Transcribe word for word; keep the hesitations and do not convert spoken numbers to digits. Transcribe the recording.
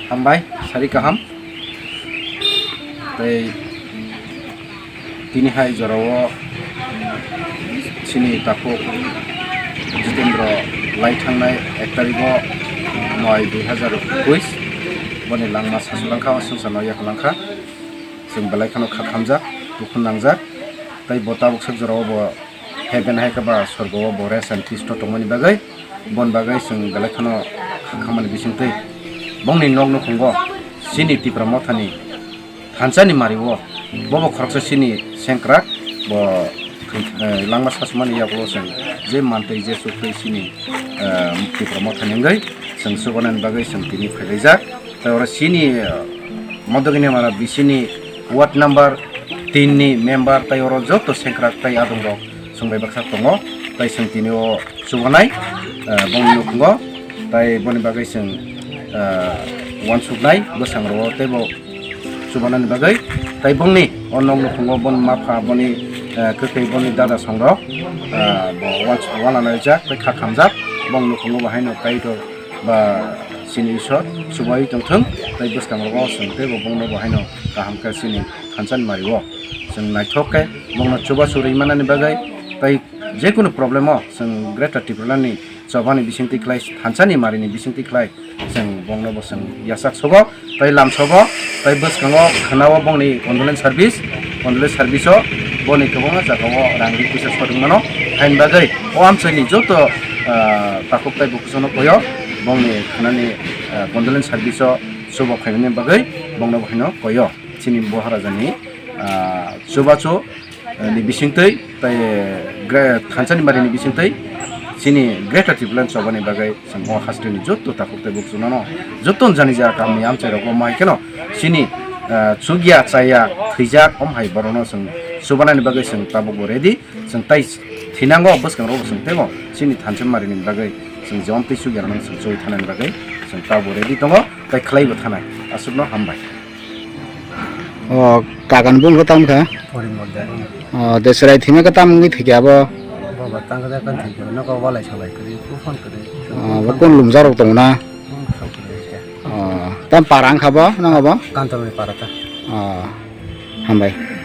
Hambai, sari kaham. Tei tini hai jorao chini takhuk Jitendra lai thangnai ek tarigo noi dui hazar ekuis boni langma sasulangkha, o swngcharno yakolangkha. Chwng belai kheno kha khamjak, dukhu nangjak. Tei bo tabuk sak jorao bo heaven hai khe ba sorgo o bo rest and peace to tongmani bagwi, bon bagwi chwng belai kheno kha khammani bisingtwi bongni nok nukhungo chini Tipra Mothani thansa ni mari o bobo khoroksa chini sengkrak bo thwi-, eh, langma sasumani yagulo chwng je mantwi je chuktwi chini, eh, Tipra Mothani wngwi chwng chubanani bagwi chwng tini phailaijak. Tei oro chini, eh, Modogini mara bisini ward number tin ni member tei oro joto sengkrak tei adongrok chwng bai baksa tongo. Tei chwng tini o chubanai, eh, bongni nukhungo. Tei boni bagwi chwng, eh, uansuknai bwskangrok tei bo chubanani bagwi. Tei bongni o nok nukhungo boni mapha, boni, eh, kwtwi, boni dada songrok, eh, bo uans-, uananaijak tei kha khamjak. Bongni nukhungo bo haino Kaitor ba chini Isor chubai tongthwng, tei bwskangrogo chwng teibo bongno bo haino kaham khe chini thansa ni mari o chwng naithok khe bongno chubachu rwi manani bagwi, tei jekunu problem o chwng Greater Tipraland ni chobani bisingtwi khlai, thansa ni mari ni bisingtwi khlai chwng bongno bo chwng yachak sogo. Tei lamsogo, tei bwskango khwnao bongni condolence service, condolence service o boni kwbangma jagao rang ri puisa sodwng mano. Haini bagwi o amchaini joto, ah, takhuk tei bukusono koyo bongni khwnani, ah, condolence service o chuba phaimani bagwi bongno bo haino koyo. Chini Boharajani, ah, chubachu ni bisingtwi tei gra-, thansa ni mari ni bisingtwi chini Greater Tipraland chobani bagwi chwng o hasteni joto takhuk tei bukuchukno joto jani ja kamni amchai rok o mai kheno chini, ah, chukya chaya thwijak om hai borokno chwng chubanani bagwi chwng tabuk bo ready. Chwng tai thinango bwskango chwng teibo chini thansa mari ni bagwi chwng jom tei chukya rokno chwng choi thanani bagwi chwng tabuk ready tongo tei khlai bo thanai. Aswkno hambai. O kakan bung ko tam kha? Porimor de. O de serai thima ka tam ngi thikya bo? Bo ba tang ka kan thikya no ko walai salai kri ku phone kri. O bo kon lum jarok tong na? Bung khau kri kya. O tam parang kha bo nang bo? Kantor ni para ta. O hambai.